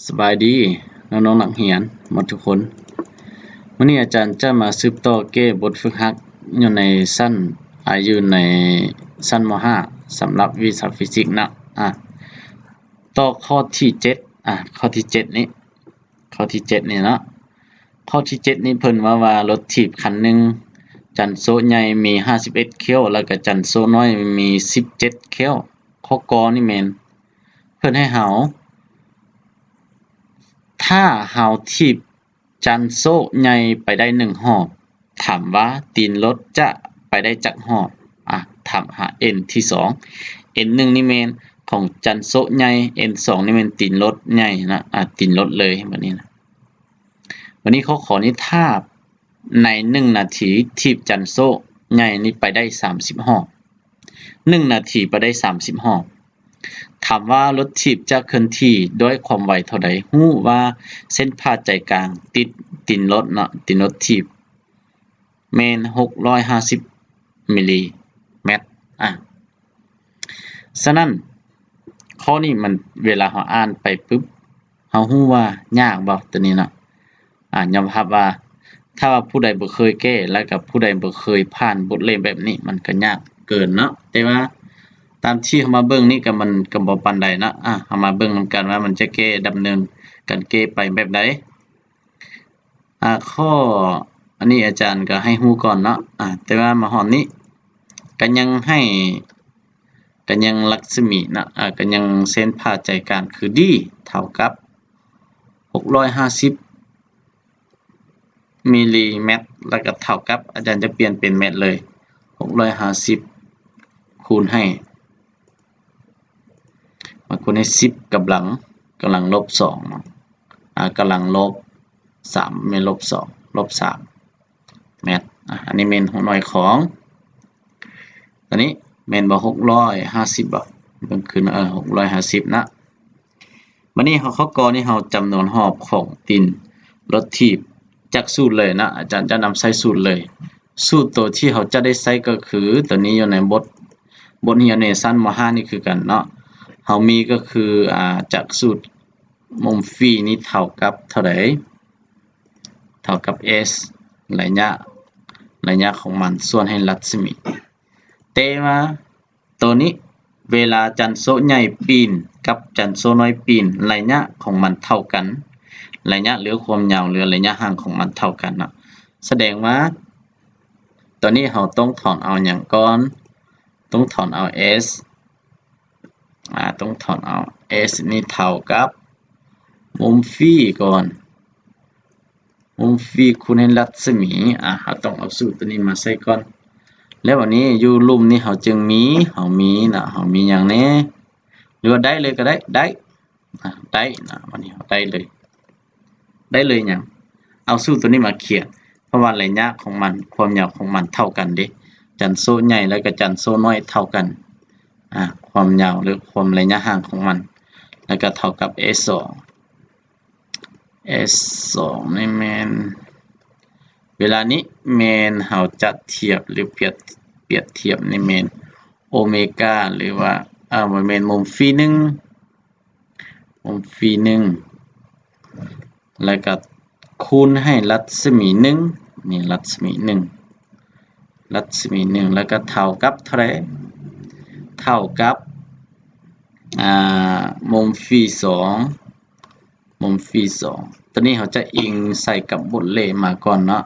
ສະບາຍດີນ້ອງໆນັກຮຽນໝົດທຸກຄົນ. ມື້ນີ້ອາຈານຈະມາສືບຕໍ່ແກ້ບົດຝຶກຫັດຢູ່ໃນຊັ້ນ ອາ ຢູ່ໃນຊັ້ນ ມໍຫ້າ ສຳລັບວິຊາຟີຊິກເນາະ. ອາ ຕໍ່ຂໍ້ທີເຈັດ ອາ ຂໍ້ທີເຈັດນີ້ ຂໍ້ທີເຈັດນີ້ເນາະ. ຂໍ້ທີເຈັດນີ້ເພິ່ນເວົ້າວ່າ ລົດຖີບຄັນໜຶ່ງ ຈັນໂຊໃຫຍ່ມີຫ້າສິບເອັດແຂ້ວ ແລ້ວກະຈັນໂຊນ້ອຍມີສິບເຈັດແຂ້ວ. ຂໍ້ ກ ນີ້ແມ່ນ ເພິ່ນໃຫ້ເຮົາ ຖ້າເຮົາຖີບຈັນໂຊໃຫຍ່ໄປໄດ້ໜຶ່ງຮອບ ຖາມວ່າຕີນລົດຈະໄປໄດ້ຈັກຮອບ? ອາ ຖາມຫາ N ທີສອງ N ໜຶ່ງນີ້ແມ່ນຂອງຈັນໂຊໃຫຍ່ N ສອງນີ້ແມ່ນຕີນລົດໃຫຍ່ນະ ອາ ຕີນລົດເລີຍ ບາດນີ້ນະ. ບາດນີ້ຂໍ້ ຂ ນີ້ ຖ້າໃນໜຶ່ງນາທີຖີບຈັນໂຊໃຫຍ່ນີ້ໄປໄດ້ສາມສິບຮອບ ໜຶ່ງນາທີໄປໄດ້ສາມສິບຮອບ ຖາມວ່າລົດຖີບຈະເຄື່ອນທີ່ດ້ວຍຄວາມໄວເທົ່າໃດ? ຮູ້ວ່າເສັ້ນຜ່າໃຈກາງຕິດຕີນລົດເນາະ ຕີນລົດຖີບແມ່ນຫົກຮ້ອຍຫ້າສິບມິລລີແມັດ. ອາ ສະນັ້ນ ຂໍ້ນີ້ມັນ ເວລາເຮົາອ່ານໄປປຶບ ເຮົາຮູ້ວ່າຍາກບໍ່ ໂຕນີ້ເນາະ? ອາ ຍອມຮັບວ່າ ຖ້າວ່າຜູ້ໃດບໍ່ເຄີຍແກ້ ແລ້ວກໍຜູ້ໃດບໍ່ເຄີຍຜ່ານບົດເລກແບບນີ້ ມັນກໍຍາກເກີນເນາະ. ແຕ່ວ່າຕາມທີ່ເຮົາມາເບິ່ງນີ້ກໍ ມັນກໍບໍ່ປານໃດເນາະ. ອາ ເຮົາມາເບິ່ງນຳກັນວ່າມັນຈະແກ້ ດຳເນີນການແກ້ໄປແບບໃດ. ອາ ຂໍ້ອັນນີ້ອາຈານກໍໃຫ້ຮູ້ກ່ອນເນາະ. ອາ ແຕ່ວ່າມາຮອດນີ້ກໍຍັງໃຫ້ ກໍຍັງລັດສະໝີເນາະ ອາ ກໍຍັງເສັ້ນຜ່າໃຈກາງຄື D ເທົ່າກັບຫົກຮ້ອຍຫ້າສິບມິລລີແມັດ ແລ້ວກໍເທົ່າກັບ ອາຈານຈະປ່ຽນເປັນແມັດເລີຍ ຫົກຮ້ອຍຫ້າສິບ ຄູນໃຫ້ ມາຄູນໃຫ້ສິບກຳລັງ ກຳລັງລົບສອງເນາະ ອາ ກຳລັງລົບສາມ ແມ່ນລົບສອງ ລົບສາມແມັດ. ອາ ອັນນີ້ແມ່ນຫົວໜ່ວຍຂອງ ຕົວນີ້ແມ່ນບໍ່ ຫົກຮ້ອຍຫ້າສິບ ບໍ່ ເບິ່ງຄືນ ເອີ ຫົກຮ້ອຍຫ້າສິບນະ. ບັດນີ້ເຮົາ ຂໍ້ ກ ນີ້ ເຮົາຈຳນວນຮອບຂອງຕີນລົດຖີບຈາກສູດເລີຍນະ ອາຈານຈະນຳໃຊ້ສູດເລີຍ. ສູດໂຕທີ່ເຮົາຈະໄດ້ໃຊ້ກໍຄື ໂຕນີ້ຢູ່ໃນບົດ ບົດຮຽນໃນຊັ້ນ ມໍຫ້າ ນີ້ຄືກັນເນາະ. ເຮົາມີກໍຄື ອາ ຈາກສູດມຸມຟີນີ້ເທົ່າກັບເທົ່າໃດ? ເທົ່າກັບ S ໄລຍະ ໄລຍະຂອງມັນ ສ່ວນໃຫ້ລັດສະໝີ. ແຕ່ວ່າໂຕນີ້ ເວລາຈັນໂຊໃຫຍ່ປີນກັບຈັນໂຊນ້ອຍປີນ ໄລຍະຂອງມັນເທົ່າກັນ ໄລຍະ ຫຼື ຄວາມຍາວ ຫຼື ໄລຍະຫ່າງຂອງມັນເທົ່າກັນເນາະ. ສະແດງວ່າ ຕອນນີ້ເຮົາຕ້ອງຖອນເອົາຫຍັງກ່ອນ? ຕ້ອງຖອນເອົາ S ອາ ຕ້ອງຖອນເອົາ S ນີ້ເທົ່າກັບມຸມຟີກ່ອນ ມຸມຟີຄູນໃຫ້ລັດສະໝີ. ອາ ເຮົາຕ້ອງເອົາສູດໂຕນີ້ມາໃສ່ກ່ອນ ແລ້ວບາດນີ້ຢູ່ລຸ່ມນີ້ເຮົາຈຶ່ງມີ ເຮົາມີນະ ເຮົາມີຫຍັງແດ່? ຫຼືວ່າໄດ້ເລີຍກໍໄດ້ ໄດ້ ອາ ໄດ້ນະ ບາດນີ້ເຮົາໄດ້ເລີຍ ໄດ້ເລີຍຫຍັງ? ເອົາສູດໂຕນີ້ມາຂຽນ ເພາະວ່າໄລຍະຂອງມັນ ຄວາມຍາວຂອງມັນເທົ່າກັນເດ້ ຈັນໂຊໃຫຍ່ ແລ້ວກໍຈັນໂຊນ້ອຍເທົ່າກັນ ອາ ຄວາມຍາວ ຫຼື ຄວາມໄລຍະຫ່າງຂອງມັນ ແລ້ວກໍເທົ່າກັບ S ສອງ S ສອງນີ້ແມ່ນ ເວລານີ້ແມ່ນເຮົາຈະທຽບ ຫຼື ປຽບ ປຽບທຽບນີ້ແມ່ນໂອເມກາ ຫຼືວ່າ ເອີ ບໍ່ແມ່ນ ມຸມຟີໜຶ່ງ ມຸມຟີໜຶ່ງ ແລ້ວກໍຄູນໃຫ້ລັດສະໝີໜຶ່ງ ນີ້ລັດສະໝີໜຶ່ງ ລັດສະໝີໜຶ່ງ ແລ້ວກໍເທົ່າກັບເທົ່າໃດ? ເທົ່າກັບ ອາ ມຸມຟີສອງ ມຸມຟີສອງ. ຕອນນີ້ເຮົາຈະອີງໃສ່ກັບບົດເລກມາກ່ອນເນາະ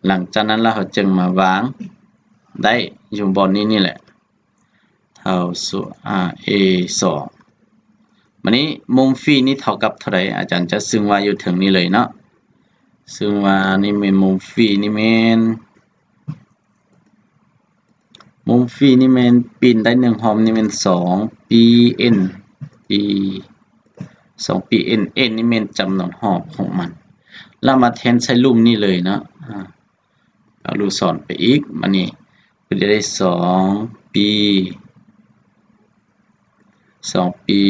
ຫຼັງຈາກນັ້ນແລ້ວເຮົາຈຶ່ງມາວາງໄດ້ຢູ່ບ່ອນນີ້ນີ້ແຫຼະ ເທົ່າ ອາ A ສອງ. ບາດນີ້ມຸມຟີນີ້ເທົ່າກັບເທົ່າໃດ? ອາຈານຈະຊຶ່ງວ່າຢູ່ເທິງນີ້ເລີຍເນາະ ຊຶ່ງວ່ານີ້ແມ່ນມຸມຟີນີ້ແມ່ນ ມຸມຟີນີ້ແມ່ນປີນໄດ້ໜຶ່ງຮອບນີ້ແມ່ນສອງປີ N ປີ ສອງປີ N N ນີ້ແມ່ນຈຳນວນຮອບຂອງມັນ ແລ້ວມາແທນໃສ່ລຸ່ມນີ້ເລີຍເນາະ ອາ ເອົາລູກສອນໄປອີກ ບາດນີ້ເພິ່ນຈະໄດ້ສອງປີ ສອງປີ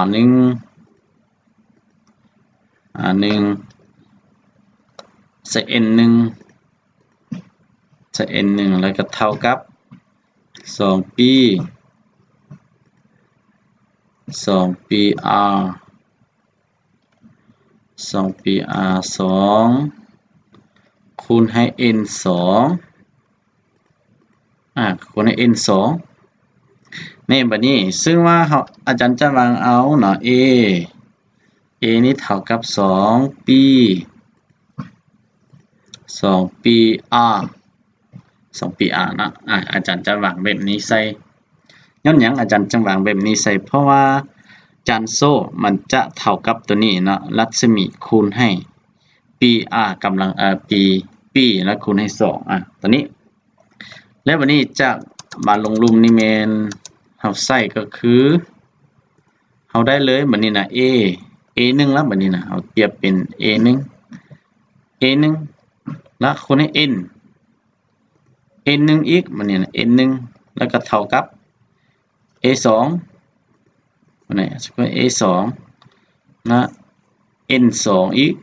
R ໜຶ່ງ R ໜຶ່ງ ໃສ່ N ໜຶ່ງ ໃສ່ N ໜຶ່ງ ແລ້ວກໍເທົ່າກັບ ສອງປີ ສອງປີ R ສອງປີ R ສອງ ຄູນໃຫ້ N ສອງ ອາ ຄູນໃຫ້ N ສອງ ນີ້ ບາດນີ້ ຊຶ່ງວ່າເຮົາ ອາຈານຈະວາງເອົາເນາະ A A ນີ້ເທົ່າກັບສອງປີ ສອງປີ R ສອງປີ R ເນາະ ອາ ອາຈານຈະວາງແບບນີ້ໃສ່. ຍ້ອນຫຍັງອາຈານຈຶ່ງວາງແບບນີ້ໃສ່? ເພາະວ່າຈັນໂຊມັນຈະເທົ່າກັບໂຕນີ້ເນາະ ລັດສະໝີຄູນໃຫ້ປີ R ກຳລັງ ເອີ ປີ ປີ ແລ້ວຄູນໃຫ້ສອງ ອາ ໂຕນີ້. ແລ້ວບາດນີ້ຈາກມາລົງລຸ່ມນີ້ແມ່ນເຮົາໃສ່ກໍຄື ເຮົາໄດ້ເລີຍບາດນີ້ນະ A A ໜຶ່ງລະ ບາດນີ້ນະ ເຮົາປຽບເປັນ A ໜຶ່ງ A ໜຶ່ງ ລະຄູນໃຫ້ N N ໜຶ່ງອີກ ບາດນີ້ນະ N ໜຶ່ງ ລະກະເທົ່າກັບ A ສອງ ບາດນີ້ A ສອງ ນະ N ສອງອີກ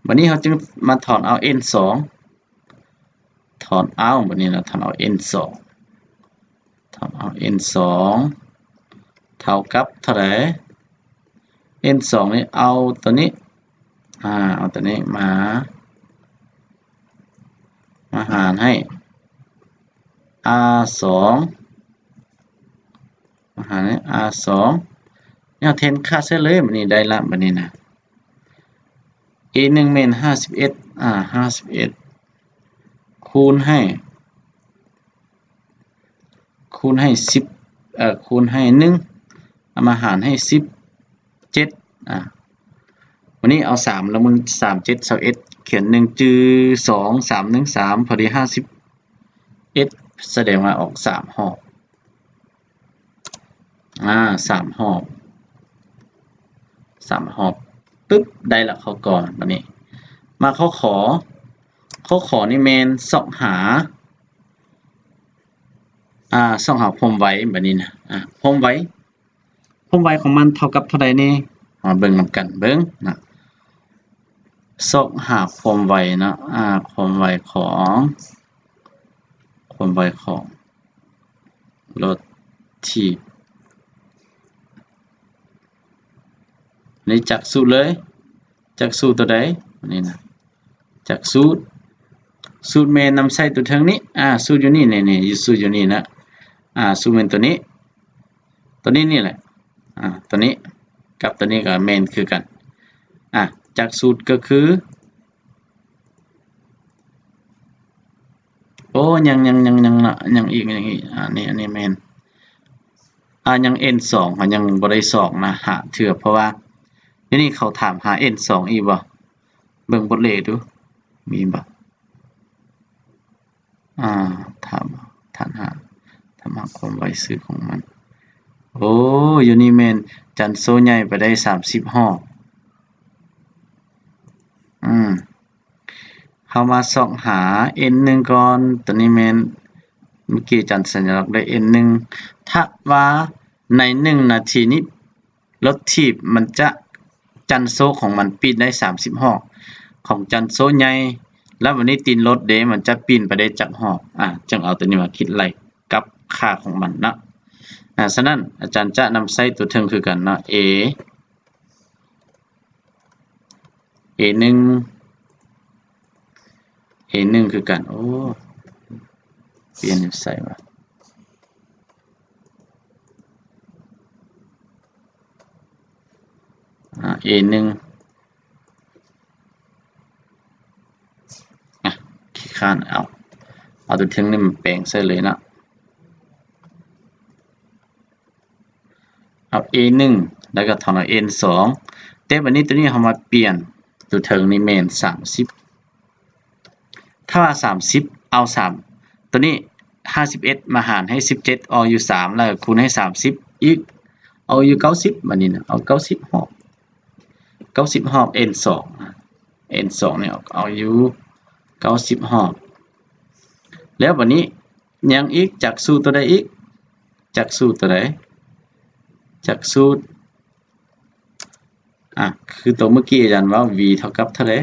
ບາດນີ້ເຮົາຈຶ່ງມາຖອນເອົາ N ສອງ ຖອນເອົາ ບາດນີ້ນະ ຖອນເອົາ N ສອງ ຖອນເອົາ N ສອງ ເທົ່າກັບເທົ່າໃດ? N ສອງນີ້ເອົາໂຕນີ້ ອາ ເອົາໂຕນີ້ມາ ມາຫານໃຫ້ R ສອງ ມາຫານໃຫ້ R ສອງ ແລ້ວແທນຄ່າໃສ່ເລີຍ ບາດນີ້ໄດ້ລະ ບາດນີ້ນະ A ໜຶ່ງແມ່ນຫ້າສິບເອັດ ອາ ຫ້າສິບເອັດ ຄູນໃຫ້ ຄູນໃຫ້ສິບ ເອີ ຄູນໃຫ້ໜຶ່ງ ເອົາມາຫານໃຫ້ສິບເຈັດ ອາ ບາດນີ້ເອົາສາມລະ ມັນສາມເຈັດຊາວເອັດ ຂຽນໜຶ່ງຈື່ ສອງ ສາມ ໜຶ່ງ ສາມ ພໍດີຫ້າສິບເອັດ ສະແດງວ່າອອກສາມຮອບ ອາ ສາມຮອບ ສາມຮອບ ປຶບ ໄດ້ລະຂໍ້ ກ ບາດນີ້ ມາຂໍ້ ຂ ຂໍ້ ຂ ນີ້ແມ່ນຊອກຫາ ອາ ຊອກຫາຄວາມໄວ ບາດນີ້ນະ ອາ ຄວາມໄວ ຄວາມໄວຂອງມັນເທົ່າກັບເທົ່າໃດນີ້? ເຮົາເບິ່ງນຳກັນເບິ່ງນະ ຊອກຫາຄວາມໄວເນາະ ອາ ຄວາມໄວຂອງ ຄວາມໄວຂອງລົດຖີບ ນີ້ຈັກສູດເລີຍ ຈັກສູດໂຕໃດ? ນີ້ນະ ຈັກສູດ ສູດແມ່ນນຳໃຊ້ໂຕເທິງນີ້ ອາ ສູດຢູ່ນີ້ ນີ້ໆ ສູດຢູ່ນີ້ນະ ອາ ສູດແມ່ນໂຕນີ້ ໂຕນີ້ນີ້ແຫຼະ ອາ ໂຕນີ້ກັບໂຕນີ້ກໍແມ່ນຄືກັນ ອາ ຈັກສູດກໍຄື ໂອ້ ຍັງ ຍັງ ຍັງ ຍັງເນາະ ຍັງອີກ ຍັງອີກ ອາ ນີ້ ອັນນີ້ແມ່ນ ອາ ຍັງ N ສອງ ເຮົາຍັງບໍ່ໄດ້ຊອກນະ ຫາເທື່ອ ເພາະວ່າດຽວນີ້ເຂົາຖາມຫາ N ສອງ ອີກບໍ່? ເບິ່ງບົດເລກດູ ມີບໍ່? ອາ ຖາມ ຖາມຫາ ຖາມຫາຄວາມໄວຊື່ຂອງມັນ ໂອ້ ຢູ່ນີ້ແມ່ນຈັນໂຊໃຫຍ່ໄປໄດ້ສາມສິບຮອບ ອືມ ເຮົາມາຊອກຫາ N ໜຶ່ງກ່ອນ ໂຕນີ້ແມ່ນ ເມື່ອກີ້ຈັນສັນຍາລັກໄດ້ N ໜຶ່ງ ຖ້າວ່າໃນໜຶ່ງນາທີນີ້ ລົດຖີບມັນຈະ ຈັນໂຊຂອງມັນປີ້ນໄດ້ສາມສິບຮອບ ຂອງຈັນໂຊໃຫຍ່ ແລ້ວບາດນີ້ຕີນລົດເດ ມັນຈະປີ້ນໄປໄດ້ຈັກຮອບ ອາ ຈຶ່ງເອົາໂຕນີ້ມາຄິດໄລ່ກັບຄ່າຂອງມັນເນາະ ອາ ສະນັ້ນອາຈານຈະນຳໃຊ້ຕົວເທິງຄືກັນເນາະ A A ໜຶ່ງ A ໜຶ່ງຄືກັນ ໂອ້ ປ່ຽນຢູ່ໃສວະ? ອາ A ໜຶ່ງ ອາ ຂີ້ຄ້ານເອົາ ເອົາຕົວເທິງນີ້ມາແປງໃສ່ເລີຍເນາະ ເອົາ A ໜຶ່ງ ແລ້ວກໍຖອນເອົາ N ສອງ ແຕ່ບາດນີ້ຕົວນີ້ເຮົາມາປ່ຽນ ຕົວເທິງນີ້ແມ່ນສາມສິບ ຖ້າວ່າສາມສິບ ເອົາສາມ ຕົວນີ້ຫ້າສິບເອັດມາຫານໃຫ້ສິບເຈັດ ອອກຢູ່ສາມ ແລ້ວຄູນໃຫ້ສາມສິບອີກ ອອກຢູ່ເກົ້າສິບ ບາດນີ້ນະ ເອົາເກົ້າສິບຮອບ ເກົ້າສິບຮອບ N ສອງ N ສອງນີ້ອອກ ເອົາຢູ່ເກົ້າສິບຮອບ ແລ້ວບາດນີ້ຍັງອີກ ຈັກສູດຕົວໃດອີກ? ຈັກສູດຕົວໃດ? ຈັກສູດ ອາ ຄືຕົວເມື່ອກີ້ອາຈານເວົ້າ V ເທົ່າກັບເທົ່າໃດ?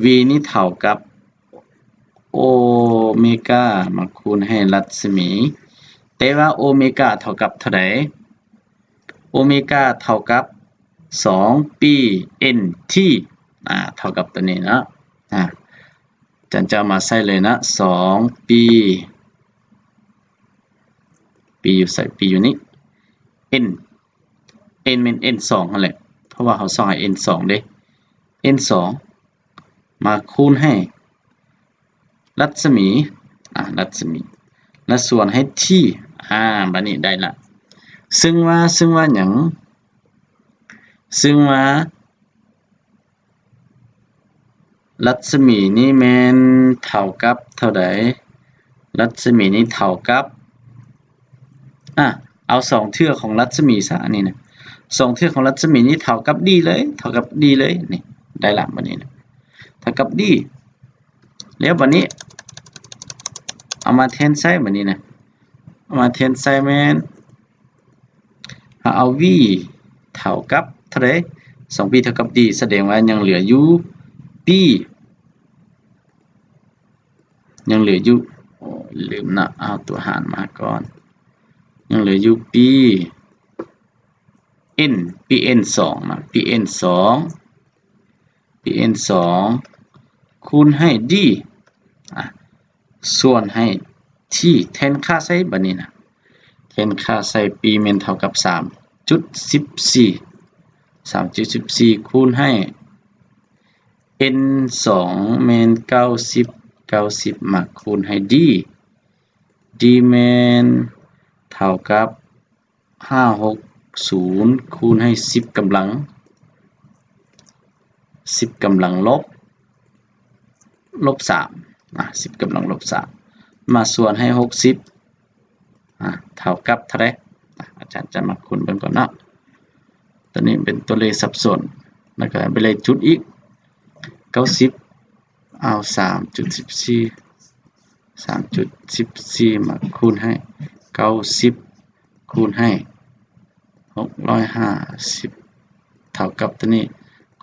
V ນີ້ເທົ່າກັບໂອເມກາມາຄູນໃຫ້ລັດສະໝີ ແຕ່ວ່າໂອເມກາເທົ່າກັບເທົ່າໃດ? ໂອເມກາເທົ່າກັບສອງປີເອັນທີ ອາ ເທົ່າກັບຕົວນີ້ເນາະ ອາ ອາຈານຈະເອົາມາໃສ່ເລີຍເນາະ ສອງປີ ປີຢູ່ໃສ? ປີຢູ່ນີ້ ເອັນ ເອັນແມ່ນເອັນສອງຫັ້ນແຫຼະ ເພາະວ່າເຮົາສ່ອງໃຫ້ເອັນສອງເດ້ ເອັນສອງ ມາຄູນໃຫ້ລັດສະໝີ ອາ ລັດສະໝີ ແລະ ສ່ວນໃຫ້ທີ ອາ ບາດນີ້ໄດ້ລະ ຊຶ່ງວ່າ ຊຶ່ງວ່າຫຍັງ? ຊຶ່ງວ່າ ລັດສະໝີນີ້ແມ່ນເທົ່າກັບເທົ່າໃດ? ລັດສະໝີນີ້ເທົ່າກັບ ອາ ເອົາສອງເທື່ອຂອງລັດສະໝີຊະ ອັນນີ້ນະ ສອງເທື່ອຂອງລັດສະໝີນີ້ເທົ່າກັບດີເລີຍ ເທົ່າກັບດີເລີຍ ນີ້ ໄດ້ລະ ບາດນີ້ນະ ເທົ່າກັບດີ ແລ້ວບາດນີ້ ເອົາມາແທນໃສ່ ບາດນີ້ນະ ເອົາມາແທນໃສ່ແມ່ນ ເຮົາເອົາ v ເທົ່າກັບເທົ່າໃດ? ສອງປີເທົ່າກັບ d ສະແດງວ່າຍັງເຫຼືອຢູ່ b ຍັງເຫຼືອຢູ່ ໂອ້ ລືມເນາະ ເອົາຕົວຫານມາກ່ອນ ຍັງເຫຼືອຢູ່ b n b n ສອງເນາະ b n ສອງ b n ສອງ ຄູນໃຫ້ d ອາ ສ່ວນໃຫ້ t ແທນຄ່າໃສ່ ບາດນີ້ນະ ແທນຄ່າໃສ່ b ແມ່ນເທົ່າກັບ ສາມຈຸດສິບສີ່ ສາມຈຸດສິບສີ່ ຄູນໃຫ້ n ສອງ ແມ່ນ ເກົ້າສິບ ເກົ້າສິບ ມາຄູນໃຫ້ d d ແມ່ນເທົ່າກັບ ຫ້າຫົກສູນ ຄູນໃຫ້ ສິບກຳລັງ ສິບກຳລັງລົບ ລົບສາມ ອາ ສິບກຳລັງລົບສາມ ມາສ່ວນໃຫ້ ຫົກສິບ ອາ ເທົ່າກັບເທົ່າໃດ? ອາ ອາຈານຈະມາຄູນເບິ່ງກ່ອນເນາະ ຕົວນີ້ເປັນຕົວເລກສັບສົນ ແລ້ວກໍໄປເລກຈຸດອີກ ເກົ້າສິບ ເອົາ ສາມຈຸດສິບສີ່ ສາມຈຸດສິບສີ່ ມາຄູນໃຫ້ ເກົ້າສິບ ຄູນໃຫ້ ຫົກຮ້ອຍຫ້າສິບ ເທົ່າກັບຕົວນີ້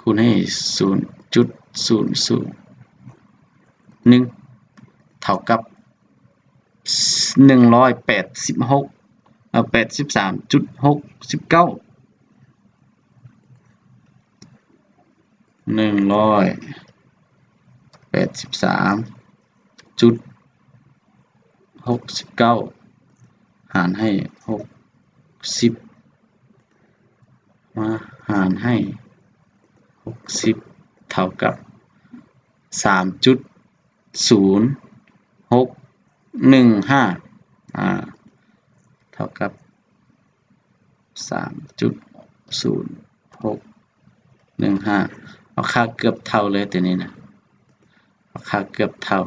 ຄູນໃຫ້ ສູນຈຸດສູນສູນໜຶ່ງ ເທົ່າກັບ ໜຶ່ງຮ້ອຍແປດສິບຫົກ ເອີ ແປດສິບສາມຈຸດຫົກສິບເກົ້າ ໜຶ່ງຮ້ອຍແປດສິບສາມຈຸດຫົກສິບເກົ້າ ຫານໃຫ້ ຫົກສິບ ມາຫານໃຫ້ ຫົກສິບ ເທົ່າກັບ ສາມຈຸດສູນຫົກໜຶ່ງຫ້າ ອາ ເທົ່າກັບ ສາມຈຸດສູນຫົກໜຶ່ງຫ້າ ເອົາຄ່າເກືອບເທົ່າເລີຍຕົວນີ້ນະ ເອົາຄ່າເກືອບເທົ່າ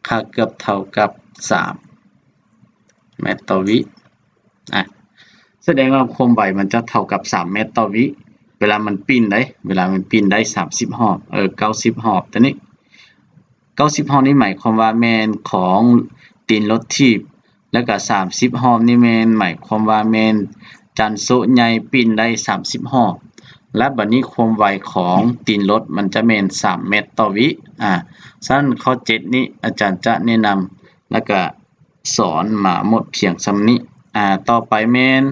ຄ່າເກືອບເທົ່າກັບ ສາມແມັດຕໍ່ວິ ອາ ສະແດງວ່າຄວາມໄວມັນຈະເທົ່າກັບ ສາມແມັດຕໍ່ວິ ເວລາມັນປິ່ນໄດ໋ ເວລາມັນປິ່ນໄດ້ ສາມສິບຮອບ ເອີ ເກົ້າສິບຮອບ ຕົວນີ້ ເກົ້າສິບຮອບນີ້ໝາຍຄວາມວ່າແມ່ນຂອງຕີນລົດຖີບ ແລ້ວກະ ສາມສິບຮອບນີ້ແມ່ນ ໝາຍຄວາມວ່າແມ່ນຈານໂຊະໃຫຍ່ປິ່ນໄດ້ ສາມສິບຮອບ ແລະ ບາດນີ້ຄວາມໄວຂອງຕີນລົດມັນຈະແມ່ນ ສາມແມັດຕໍ່ວິ ອາ ສະນັ້ນຂໍ້ເຈັດນີ້ອາຈານຈະແນະນຳ ແລ້ວກະສອນມາໝົດພຽງສ່ຳນີ້ ອາ ຕໍ່ໄປແມ່ນ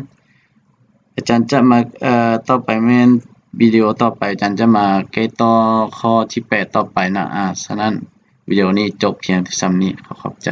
ອາຈານຈະມາ ເອີ ຕໍ່ໄປແມ່ນ ວິດີໂອຕໍ່ໄປ ອາຈານຈະມາແກ້ຕໍ່ຂໍ້ທີແປດຕໍ່ໄປນະ ອາ ສະນັ້ນ ວິດີໂອນີ້ຈົບພຽງເທົ່າສ່ຳນີ້ ຂໍຂອບໃຈ.